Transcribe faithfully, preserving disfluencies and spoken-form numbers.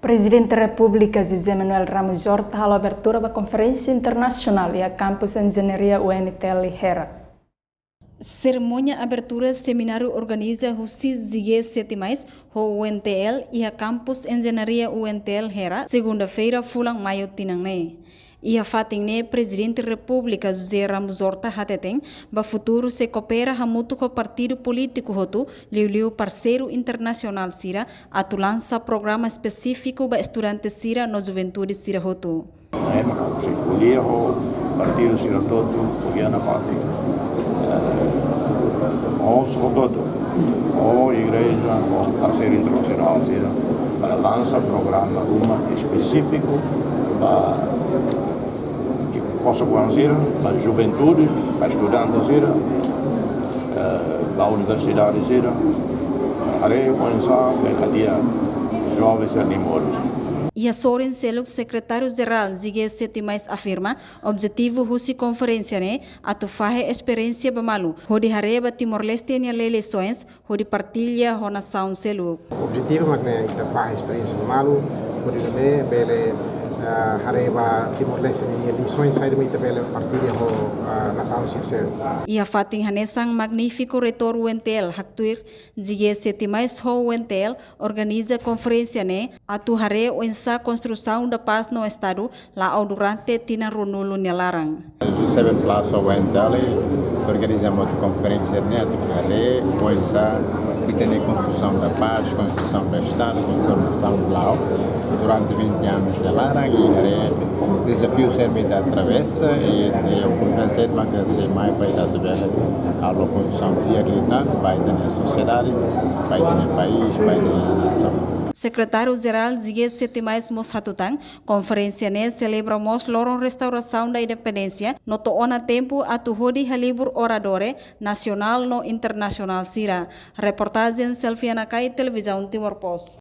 Prezidente Repúblika José Manuel Ramos Horta halo abertura ba konferénsia internasionál iha kampus enjeñaria U N T L Hera. Serimónia abertura semináriu organiza husi G sete mais ho U N T L iha kampus enjeñaria U N T L Hera, segunda-feira, fulan Maiu tinan ne'e. Iha fatin ne'e, Prezidente Repúblika José Ramos Horta hateten, ba futuru sei koopera hamutuk ho partidu polítiku hotu, liuliu parseiru internasionál sira, atu lansa programa espesífiku ba estudante sira no juventude sira hotu. Ema sei ko'alia ho partidu sira hotu, ko'alia nafatin, eh, mós hotu-hotu, ho igreja, ho parseiru internasionál sira, para lansa programa ruma espesífiku ba kosok-oan sira, ba juventude, ba estudante sira, eh, ba universidade sira, haree oinsá bele hadi'a joven sira nia moris. Iha sorin seluk, Sekretáriu Jerál G sete mais afirma, objetivu husi konferénsia ne'e atu fahe esperiénsia ba malu, hodi haree ba Timor-Leste nia lisoens, hodi partilla ho nasaun seluk. Objetivu mak ne'e, ita fahe esperiénsia ba malu, hodi nune'e bele, eh, haree ba Timor-Leste nia lisoens, saida mak ita bele partilla ho, eh, nasaun sira seluk. Iha fatin hanesan, magnífiku Reitór U N T L haktuir, G sete mais ho U N T L organiza konferénsia ne'e atu haree oinsá konstrusaun da pás no Estadu la'o durante tinan ruanulu nia laran. G seven plus U N T L organiza mós konferénsia ne'e atu haree oinsá ita-nia konstrusaun da pás, konstrusaun da Estadu, konstrusaun nasaun la'o durante vinte anos nia laran, i haree dezafiu sira mak ita atravesa i, i oportunidade sira mak sei mai ba ita atu bele halo konstrusaun di'ak liután ba ita-nia sosiedade, ba ita-nia país, ba ita-nia nasaun. Sekretáriu Jerál G sete mais mós hatutan, konferénsia ne'e selebra mós loron restaurasaun da independénsia, no to'o ona tempu atu hodi halibur oradór nasionál no internasionál sira. Reportajen Selviana Kai, Televizaun Timor Post.